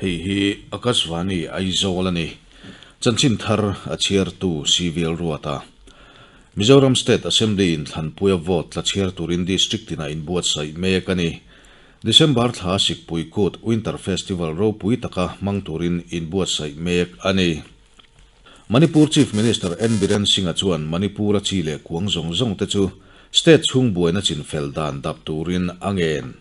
Hei hi Akashvani Aizawl a ni. Chanchin thar a chhiartu Civil Ruata. Mizoram State Assembly in thlanpuia vote tla chhiar turin District tinah inbuatsaih mek a ni. December thla Sikpui Kut Winter Festival ropui taka hmang turin inbuatsaih mek a ni. Manipur Chief Minister N Biren Singh-a chuan Manipur-a chi leh kuang zawng zawng te chu state chhung buaina chinfel dan dap turin a ngen.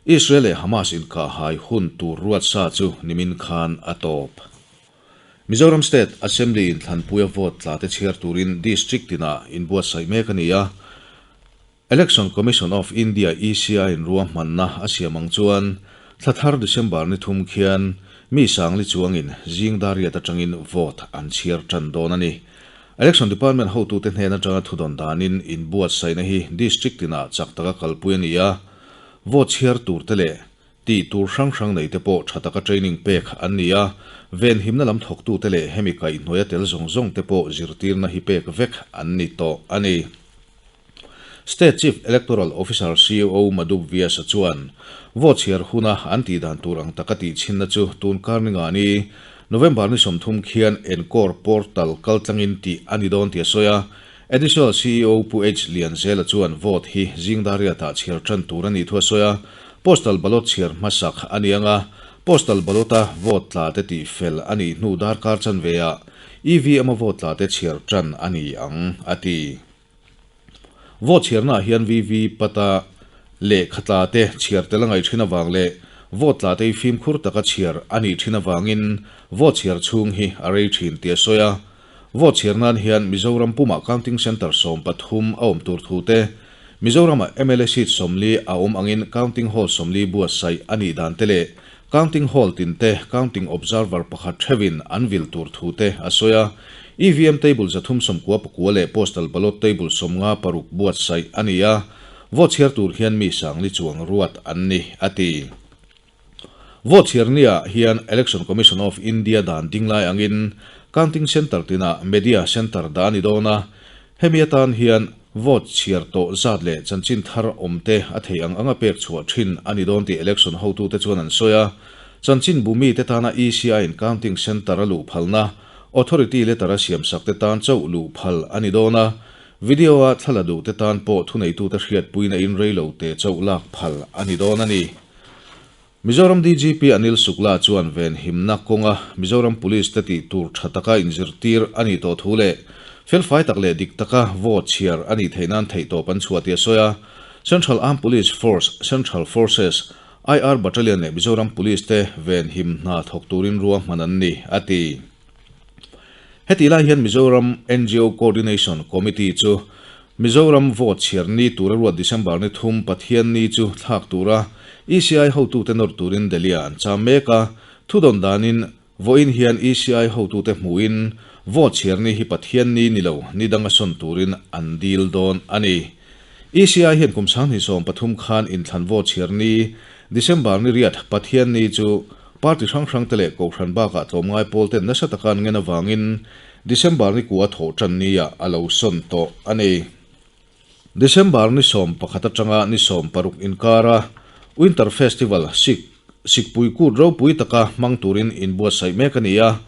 Israel leh Hamas inkahhai hun tur ruat sa chu nimin khan a tawp. Mizoram State Assembly inthlanpuia vote tla te chhiar turin District tinah inbuatsaih mek a ni a. Election Commission of India, ECI, in ruahmanna a siam ang chuan thla thar December ni thum khian mi sangli chuangin zing dariat atangin vote an chhiar tan dawn a ni. Election Department hotute hnen atanga thudawn danin inbuatsaihna hi District tinah chak taka kalpui a ni a, vote chhiar turte leh tih tur hrang hrang neite pawh tha taka training pek an ni a, venhimna lam thawktute leh hemi kaihhnuaia tel zawng zawngte pawh zirtirna hi pek vek an ni tawh a ni. State Chief Electoral Officer CEO Madhub Vyas-a chuan vote chhiar huna an tih dan tur ang taka tih chhinna chu tun kar ni nga ni, November ni 30 khian Encore portal kaltlangin tih a ni dawn tih a sawi a. Additional CEO Pu H Lianzela chuan vote hi zingdariatah chhiar tan tur a nih thu a sawi a, Postal ballot chhiar hmasak a ni ang a, Postal ballot-a vote tla te tih fel a nih hnu darkar chanve-ah EVM-a vote tla te chhiar tan a ni ang, a ti. Vote chhiarnaah hian VV Pata lehkha tla te chhiar tel a ngaih thin avang leh vote tla te hi fimkhur taka chhiar a nih thin avangin vote chhiar chhung hi a rei thin tih a sawi a. Vote chhiar nan hian Mizoram pumah counting centre 13 a awm tur thu te, Mizoramah mla seat 40 a awm angin counting hall 40 buatsaih a nih dan te leh Counting hall tin te counting observer pakhat theuhin an vil tur thu te a sawi a. EVM table 399 leh postal ballot table 56 buatsaih a ni a, vote chhiar tur hian mi sangli chuang ruat an ni, a ti. Vote chhiar niah hian Election Commission of India dan dinglai angin counting centre tinah media centre dah a ni dawn a, hemi atan hian Vote chhiar tawh zat leh chanchin thar awm te a thei ang anga pek chhuah thin a ni dawn tih election hotute chuan an sawi a. Chanchin bumi te tana ECI in counting centre a luh phalna, authority letter a siamsak te tan chauh luh phal a ni dawn a. Video a thla la duh te tan pawh thuneitute hriatpuina in rei lo te chauh lak phal a ni dawn a ni. Mizoram DGP Anil Shukla chuan venhimna kawnga Mizoram Police te tih tur tha taka inzirtir a nih tawh thu leh felfai tak leh dik taka vote chhiar a nih theih nan theihtawp an chhuah tih a sawi a. Central Armed Police Force, Central Forces, IR Battalion leh Mizoram Police te venhim hna thawk turin ruahman an ni, a ti. Hetih lai hian Mizoram ngo Coordination Committee chu Mizoram vote chhiar ni tura ruat December ni thum Pathian ni chu thlak tura ECI hotute nawr turin Delhi-ah an cham mek a, thudawn danin vawiin hian ECI hotute hmuhin vote chhiar ni hi Pathian ni ni lo ni danga sawn turin an dil dawn a ni. ECI hian kum 2013 khan inthlan vote chhiar ni December ni riat Pathian ni chu party hrang hrangte leh kohhran bakah tlawmngai pawlten nasa taka an ngen avangin December ni kua thawh tan nia a lo sawn tawh a ni. December ni 11 atanga ni 16 inkara Winter Festival sik Sikpui Kut ropui taka hmang turin inbuatsaih mek a ni a.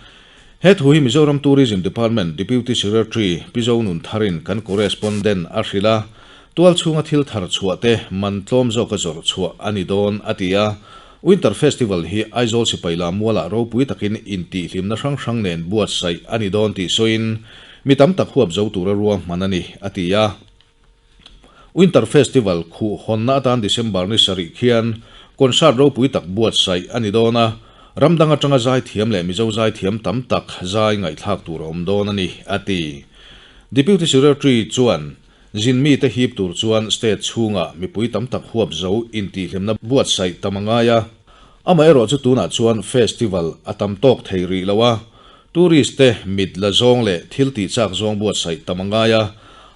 He thu hi Mizoram Tourism Department Deputy Secretary Pi Zonun Tharin kan correspondent a hrilh a, tual chhunga thil thar chhuah te man tlawm zawka zawrh chhuah a ni dawn a ti a. Winter Festival hi Aizawl sipai la mualah ropui takin intihhlimna hrang hrang nen buatsaih a ni dawn tih sawiin mi tam tak huap zo tura ruahman a ni, a ti a. Winter Festival khuh hawnna atan December ni sarih khian concert ropui tak buatsaih a ni dawn a, ram dang atanga zaithiam leh Mizo zaithiam tam tak zai ngaihthlak tur a awm dawn a ni, a ti. Deputy Secretary chuan Zin mite hip tur chuan state chhungah mipui tam tak huap zo intihhlimna buatsaih tam a ngai a. Amaherawh chu tunah chuan festival a tam tawk thei rih lo a, tourist te mit la zawng leh thil tih chak zawng buatsaih tam a ngai a.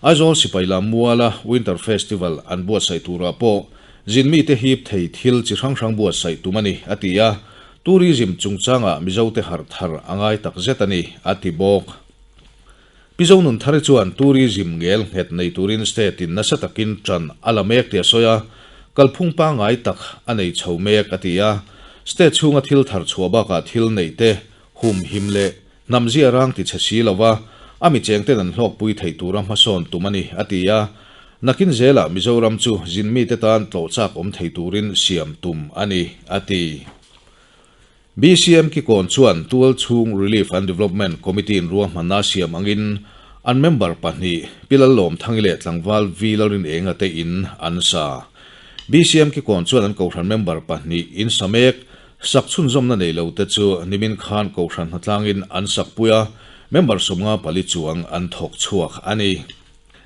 Aizawl sipai lam muala Winter Festival an buatsaih turah pawh zin mite hip thei thil chi hrang hrang buatsaih tum a ni, a ti a. Tourism chungchangah Mizote harh thar a ngai takzet a ni, a ti bawk. Pi Zonunthari chuan tourism ngel nghet nei turin state in nasa takin tan a la mek tih a sawi a, kalphung pangngai tak a nei chho mek a ti a. State chhunga thil thar chhuah bakah thil neih te hum him leh hnam zia rang ti chhe si lova a mi chengten an hlawkpui theih tura hmasawn tum a ni, a ti a. Nakin zelah Mizoram chu zin mite tan tlawh chak awm thei turin siam tum a ni, a ti. BCM Kikawn chuan Tualchhung Relief and Development Committee-in ruahmanna siam angin an member pahnih, Pi Lallawmthangi leh tlangval Vi Lalrinenga te in an sa. BCM Kikawn chuan an kohhran member pahnih in sa mek, sak chhunzawmna nei lo te chu nimin khan kohhran hnatlangin an sakpui a, member 54 chuang an thawk chhuak a ni.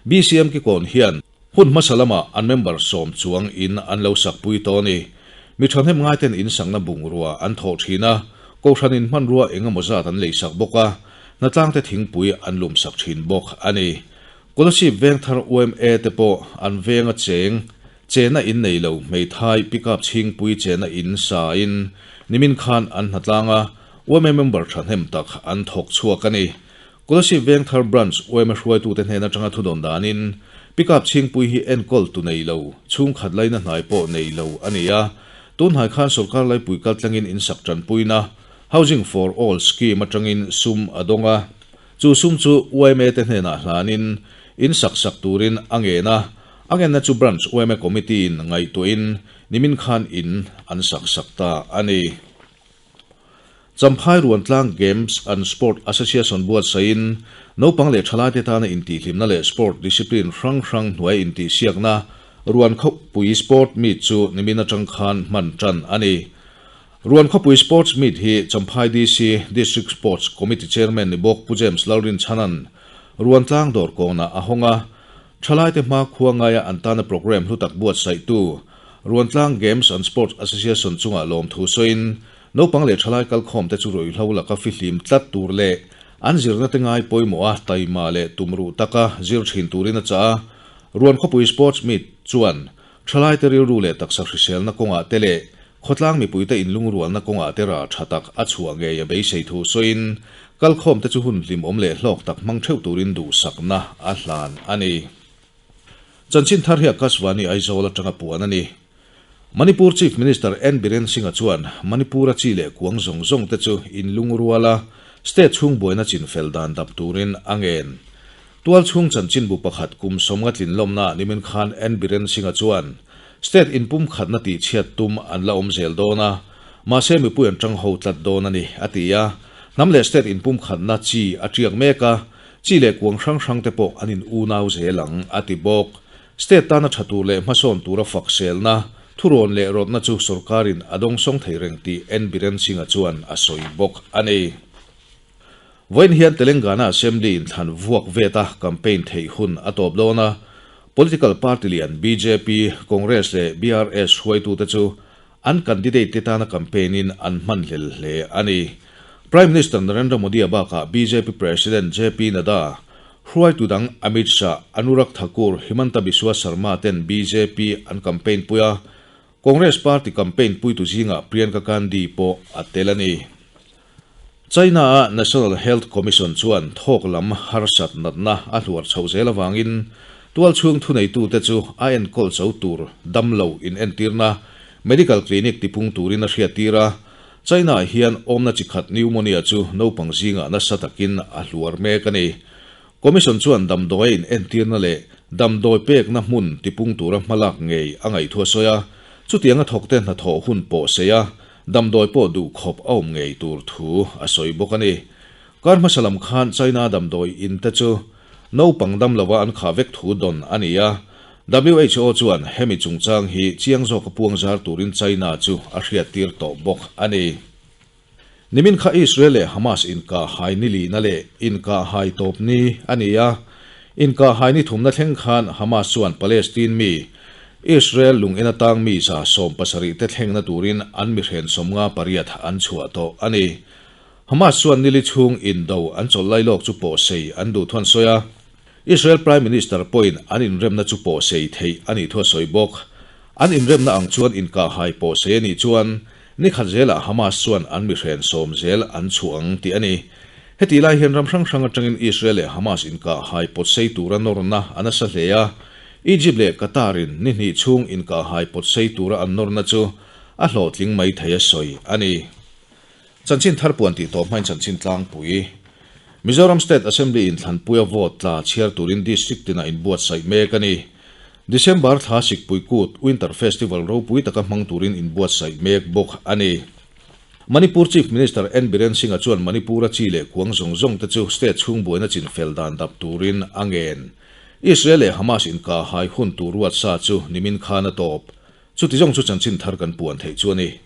BCM Kikawn hian Hun hmasa lamah an member sawm chuang in an lo sakpui tawh a ni. Mi thahnem ngaiten in sakna bungrua an thawh thin a, Kohhran in hmanrua eng emaw zat an leisak bawk a, hnatlangte thingpui an lum sak thin bawk a ni. Kolasib Vengthar yma te pawh an venga cheng chena in nei lo hmeithai pickup chhingpui chena in sa in nimin khan an hnatlang a, yma member thahnem tak an thawk chhuak a ni. Kolasib Vengthar Branch yma hruaitute hnen atanga thudawn danin, Pickup chhingpui hi enkawl tu nei lo, chhungkhat laina hnai pawh nei lo a ni a. Tunhnai khan sorkar laipui kaltlangin insak tanpuina, Housing for All scheme atangin sum a dawng a. Chu sum chu yma te hnenah hlanin insak sak turin a ngen a, a ngenna chu Branch yma Committee in ngaihtuahin nimin khan in an sak sak ta a ni. Champhai Ruantlang Games and Sport Association buatsaihin naupang leh thalaite tana intihhlimna leh sport discipline hrang hrang hnuaia intihsiakna Ruan Khawpui Sport Meet chu nimin atang khan hman tan a ni. Ruan Khawpui Sports Meet hi Champhai DC District Sports Committee Chairman ni bawk Pu James Lalrinchhanan Ruantlang dawr kawnah a hawng a, thalaite hmakhua ngaia an tana programme hlu tak buatsaihtu Ruantlang Games and Sports Association chungah lawmthu sawiin, naupang leh thalai kalkhawmte chu ruihhlo laka fihlim tlat tur leh an zirna te ngai pawimawh a taima leh tumruh taka zir thin turin a chah a. Ruan khawpui Sports Meet chuan thalaite rilru leh taksa hriselna kawngah te leh khawtlang mipuite inlungrualna kawngah te rah tha tak a chhuah ngei a beisei thu sawiin, kalkhawmte chu hun hlimawm leh hlawk tak hmang theuh turin duhsakna a hlan a ni. Chanchin thar hi Akashvani Aizawl atanga puan a ni. Manipur Chief Minister N Biren Singh-a chuan Manipur-a chi leh kuang zawng zawng te chu inlungrual a, state chhung buaina chinfel dan dap turin a ngen. Tual chhung chanchinbu pakhat kum sawmnga tlinlawmna nimin khan N Biren Singh-a chuan state inpumkhatna tihchhiat tum an la awm zel dawn a, mahse mipui an tang ho tlat dawn a ni, a ti a. Hnam leh state inpumkhatna chi a tiak mek a, Chi leh kuang hrang hrang te pawh an in unau zel ang, a ti bawk. State tana tha tur leh hmasawn tura fak selna, thurawn leh rawtna chu sorkarin a dawngsawng thei reng tih N Biren Singh-a chuan a sawi bawk a ni. Vawiin hian Telangana Assembly inthlan vuak veta campaign theih hun a tawp dawn a, political party lian bjp, Congress leh BRS hruaitute chu An candidate te tana campaign in an hman hlel hle a ni. Prime Minister Narendra Modi-a bakah bjp President JP Nadda, hruaitu dang Amit Shah, Anurag Thakur, Himanta Biswa Sarma ten bjp an campaign pui a, Congress party campaign puitu zingah Priyanka Gandhi pawh a tel a ni. China-a National Health Commission chuan thawk lam harsat natna a hluar chhoh zel avangin tualchhung thuneitute chu a enkawl cho tur damlo inentirna medical clinic tipung turin a hriattir a. China-ah hian awmna chi khat pneumonia chu naupang zingah nasa takin a hluar mek a ni. Commission chuan damdawi a inentirna leh damdawi pekna hmun tipung tura hmalak ngei a ngaih thu a sawi a, chutianga thawkte hnathawh hun pawh sei a, Damdawi pawh duh khawp a awm ngei tur thu a sawi bawk a ni. Kar hmasa lam khan China damdawi in te chu naupang dam lova an khah vek thu dawn a ni a. WHO chuan hemi chungchang hi chiang zawka puang zar turin China chu a hriattir tawh bawk a ni. Nimin kha Israel leh Hamas inkahhai ni lihna leh inkahhai tawp ni a ni a. Inkahhai ni thumna thleng khan Hamas chuan Palestine mi Israel lung en atang mi 70 te thlengna turin an mihren 58 an chhuah tawh a ni. Hamas chuan nili chhung indo an chawlh lailawk chu pawhsei an duh thuan sawi a. Israel Prime Minister pawhin an inremna chu pawhsei theih a nih thu a sawi bawk. An inremna ang chuan inkahhai pawhsei a nih chuan ni khat zelah Hamas chuan an mihren sawm zel an chhuah ang tih a ni. Hetih lai hian ram hrang hrang atangin Israel leh Hamas inkahhai pawtsei tura nawrna a nasa hle a. Egypt leh Qatar in ni hnih chhung inkahhai pawtsei tura an nawrna chu a hlawhtling mai thei a sawi a ni. Chanchin thar puan tih tawh hmain chanchin tlangpui. Mizoram State Assembly inthlanpuia vote tla chhiar turin District tinah inbuatsaih mek a ni. December thla Sikpui Kut, Winter Festival, ropui taka hmang turin inbuatsaih mek bawk a ni. Manipur Chief Minister N Biren Singh-a chuan Manipur-a chi leh kuang zawng zawng te chu state chhung buaina chin fel dan dap turin a ngen. Israel leh Hamas inkah hai hun tur ruat sa chu nimin khan a tawp. Chuti zawng chu chanchin thar kan puan theih chu a ni.